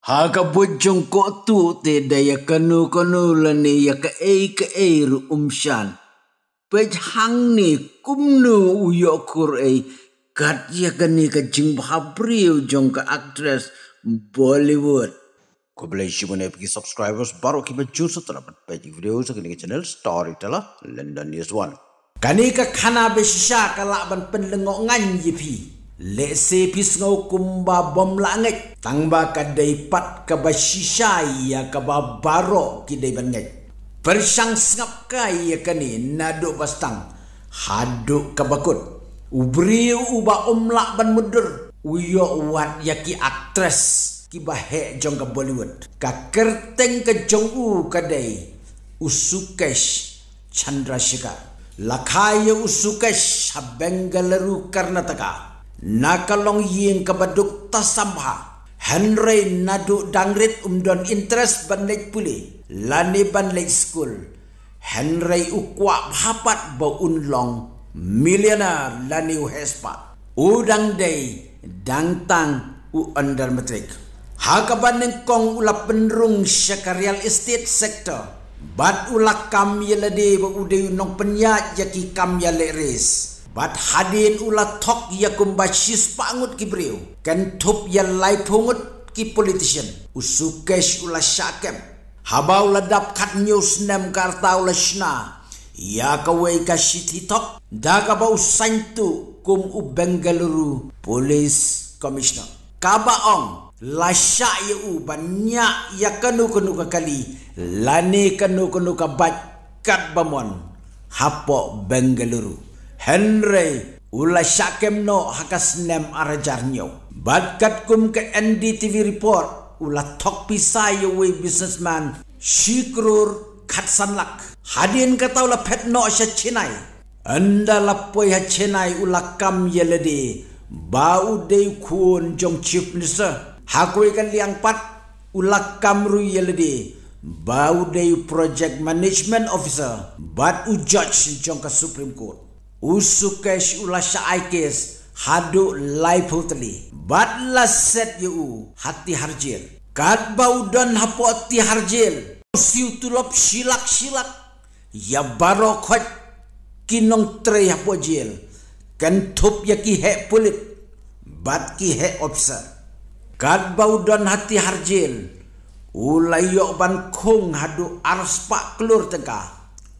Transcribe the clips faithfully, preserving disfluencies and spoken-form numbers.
Ha ka buit jong ko tu te da ïa kano kano lane ïa kaei kaei ruh um shan. Peit hangne kumno u ïoh khur ei kat ïa kane ka jingbha briew jong ka actress Bollywood. Khublei shibun ïa phi ki subscribers baroh kiba ju subscribe ban peit ki video sa kane ka channel Storyteller London News One. Kane ka khana ba shisha ka lah ban pynlyngngoh ngan ïa phi. Lehse phi sngew kumba bym lah ngeit tang ba ka dei pat kaba shisha ïa kaba baroh ki dei ban ngeit. Pyrshang sngap ka ïa kane naduh ba stang haduh kaba kut. U briew uba um lah ban mutdur u ïoh wad ïa ki actress kiba heh jong ka Bollywood. Ka kyrteng ka jong u ka dei u Sukesh Chandrasekhar. La kha ïa u Sukesh ha Bengaluru, Karnataka, na ka longïing kaba duk tasam bha. Hynrei naduh dang rit um don interest ban leit pule lane ban leit skul. Hynrei u kwah bha pat ba un long millionaire lane u heh spah. U dang dei dang tang u under matric. Ha kaba nyngkong u la pynrung sha ka real estate sector bad u la kam ïa lade ba u dei u nongpynïaid ïa ki kam ïaleh race. Bad hadien u la thok ïa kumba shispah ngut ki briew, kynthup ïa laiphew ngut ki politician. U Sukesh u la shah kem. Haba u la dap khathynñiew snem ka rta u la shna ïa kawei ka shithi thok da kaba u saiñtuh kum u Bengaluru Police Commissioner, kaba ong la shah ïa u ban ñiah ïa kano kano ka kali lane kano kano ka bike katba mon hapoh Bengaluru. Hynrei u la shah kem noh ha ka snem ar hajar hynñiew. Bad katkum ka N D T V report, u la thok pisa ïa uwei businessman shi klur khatsan lak. Hadien kata u la phet noh sha Chennai. Ynda la poi ha Chennai u la kam ïa lade ba u dei u khun jong Chief Minister. Ha kawei ka liang pat u la kam ruh ïa lade ba u dei u project management officer bad u judge jong ka Supreme Court. U Sukesh u la shah ai case haduh laiphew tylli bad la set ïa u ha Tihar Jail. Katba u don hapoh Tihar Jail u siew tulop shi lak shi lak ïa baroh khoit ki nongtrei hapoh jail, kynthup ïa ki heh pulit bad ki heh officer. Katba u don ha Tihar Jail u la ïoh ban khung haduh arspah klur tyngka.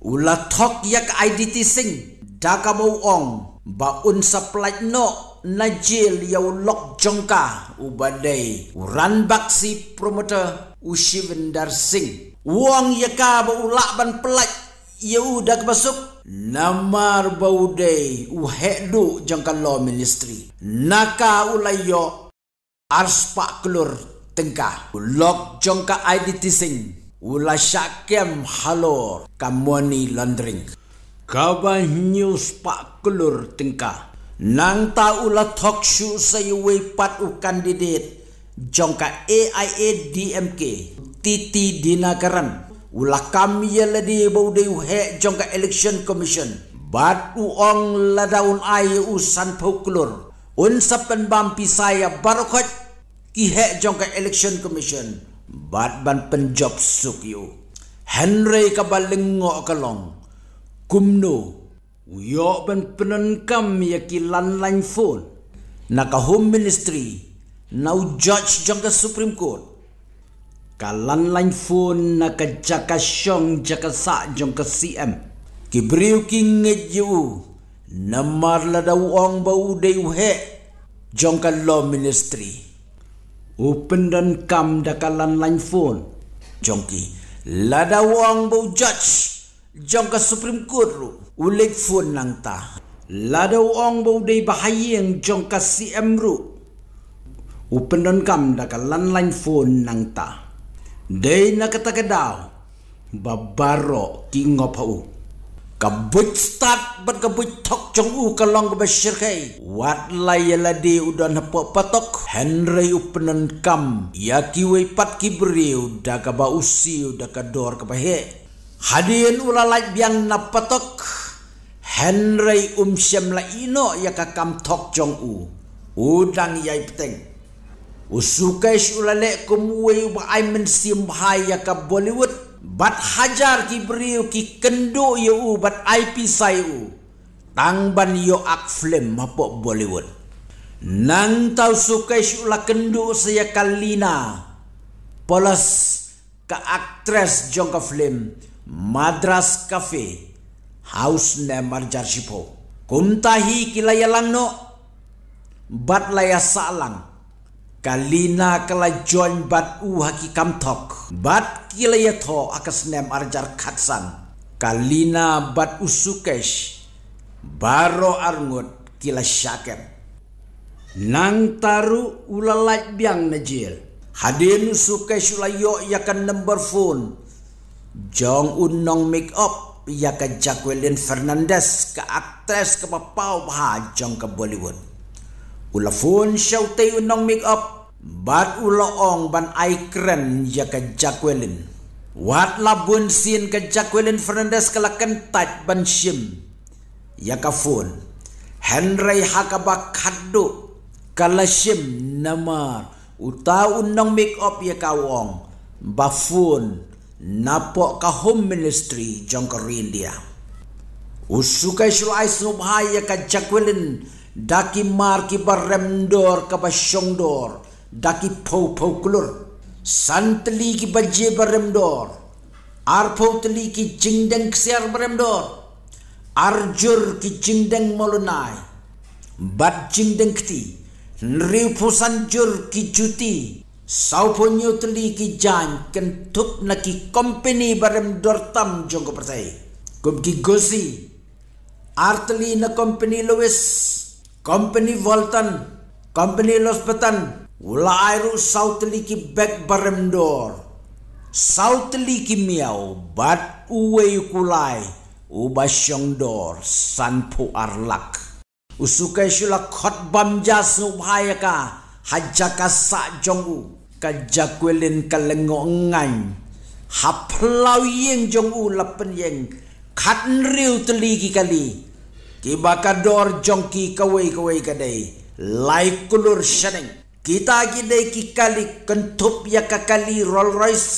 U la thok ïa ka Aditi Singh da kaba u ong ba un sa pyllait noh na jail ïa u lok jong ka uba dei u Ranbaxy promoter u Shivinder Singh. U ong ïa ka ba u lah ban pyllait ïa u da kaba suk namar ba u dei u heh duh jong ka Law Ministry. Na ka u la ïoh arspah klur tyngka. U lok jong ka Aditi Singh u la shah kem halor ka money laundering kaba hynñiew spah klur tyngka. Nangta u la thok shuh sa ïa uwei pat u candidate jong ka A I A D M K, T T Dinakaran. U la kam ïa lade ba u dei u heh jong ka Election Commission bad u ong lada un ai ïa u sanphew klur un sa pynbam pisa ïa baroh khoit ki heh jong ka Election Commission bad ban pynjop suk ïa u. Hynrei kaba lyngngoh ka long kumno u ïoh ban pyndonkam ïa ki landline phone na ka Home Ministry na u judge jong ka Supreme Court. Ka landline phone na ka jaka shong jaka sah jong ka C M. Ki briew ki ngeit ïa u namar lada u ong ba u dei u heh jong ka Law Ministry, u pyndonkam da ka landline phone jong ki. Lada u ong ba u judge jong ka Supreme Court ruh u leit phone nangta. Lada u ong ba u dei bahaïing jong ka C M ruh u pyndonkam da ka landline phone nangta. Dei na kata ka daw ba baroh ki ngop ha u. Ka buit stad bad ka buit thok jong u ka long kaba shyrkhei. Wat la ïa lade u don hapoh patok hynrei u pyndonkam ïa kiwei pat ki briew da kaba u siew da ka dor kaba heh. Hadien u la lait biang na patok hynrei um shym la ïeh noh ïa ka kam thok jong u. U dang ïai bteng. U Sukesh u la leh kum uwei uba ai mynsiem bha ïa ka Bollywood, bad hajar ki briew ki kynduh ïa u bad ai pisa ïa u tang ban ïoh act film hapoh Bollywood. Nangta u Sukesh u la kynduh sa ïa ka Lina Pallavi, ka actress jong ka film Madras Cafe ha u snem arhajar shiphew. Kumta hi ki la ïalang noh bad la ïasah lang. Ka Lina ka la join bad u ha ki kam thok bad ki la ïathoh ha ka snem arhajar khatsan. Ka Lina bad u Sukesh baroh arngut ki la shah kem. Nangta ruh u la lait biang na jel. Hadien u Sukesh u la ïoh ïa ka number phone jong u nong make up ïa ka Jacqueline Fernandez, ka actress kaba paw bha jong ka Bollywood. U la phone sha utei u nong make up bad u la ong ban ai kren ïa ka Jacqueline. Wat la bun sien ka Jacqueline Fernandez ka la kyntait ban shim ïa ka phone. Hynrei ha kaba khatduh ka la shim namar uta u nong make up ïa ka u ong ba phone napoh ka Home Ministry jong ka ri India. U Sukesh u la ai sngewbha ïa ka Jacqueline da ki mar kiba rem dor kaba shong dor da ki phew phew klur. San tylli ki baje ba rem dor, arphew tylli ki jingdeng ksiar ba rem dor, arjur ki jingdeng mawlynnai bad jingdeng kti, hynriewphew san jur ki juti, sawphew hynñiew tylli ki jaiñ kynthup na ki kompeni ba rem dor tam jong ka pyrthei, kum ki Gucci, ar tylli na kompeni Louis, kompeni Vuitton, kompeni Louboutin. U la ai ruh saw tylli ki bek ba rem dor, saw tylli ki miaw bad uwei u kulai uba shong dor sanphew ar lak. U Sukesh u la khot bam ja sngewbha ïa ka ha jaka sah jong u. Ka Jacqueline ka lyngngoh ngaiñ ha phyllaw ïing jong u la pynïeng khathynriew tylli ki kali, kiba ka dor jong ki kawei kawei ka dei lai klur shaneng. Kita ki dei ki kali kynthup ïa ka kali Rolls Royce,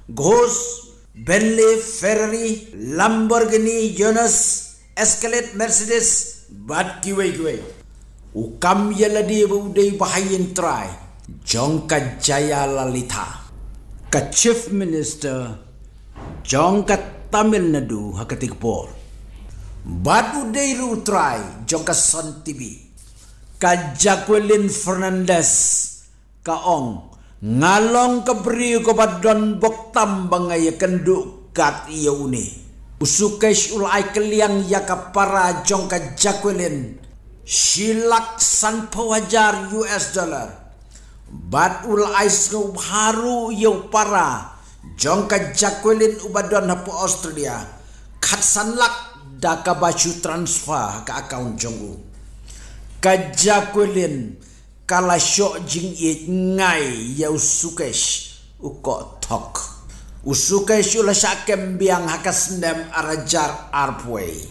Ghost, Bentley, Ferrari, Lamborghini, Urus, Escalade, Mercedes bad kiwei kiwei. U kam ïa lade ba u dei ba ha ïing trai jong ka Jayalalitha, ka Chief Minister jong ka Tamil Nadu ha katei ka por. Bad u dei ruh u trai jong ka Sun T V. Ka Jacqueline Fernandez ka ong, nga long ka briew kaba don bok tam ba nga ïakynduh kat ïa une. U Sukesh u la ai kylliang ïa ka para jong ka Jacqueline shi lak sanphew hajar U S dollar. Bad u la ai sngewbha ruh ïa u para jong ka Jacqueline uba don hapoh Australia khatsan lak da kaba shu transfer ha ka account jong u. Ka Jacqueline ka la shoh jingïeit ngai ïa u Sukesh u koh thok. U Sukesh u la shah kem biang ha ka snem arhajar arphew.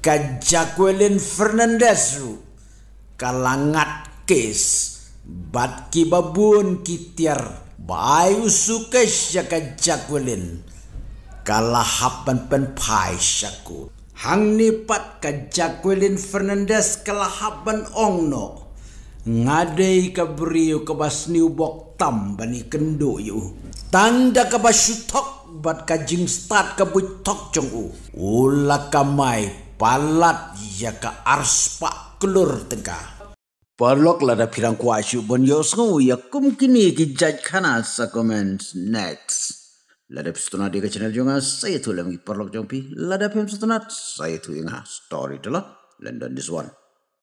Ka Jacqueline Fernandez ruh ka la ngat kes bad kiba bun ki tiar ba ai u Sukesh ïa ka Jacqueline ka la hap ban pynphai sha court. Hangne pat ka Jacqueline Fernandez ka la hap ban ong noh, nga dei ka briew kaba sniew bok tam ban ïakynduh ïa u. Tang da kaba shu thok bad ka jingstad ka buit thok jong u, u la kamai palat ïa ka arspah klur tyngka. Paralok, lada phi dang kwah shuh ban ïohsngew ïa kum kine ki jait khana sa comment next. Lada phi sngewtynnat ïa ka channel jong nga sa ïathuh lem ki paralok jong phi. Lada phim sngewtynnat sa ïathuh ïa nga. Storyteller London this one.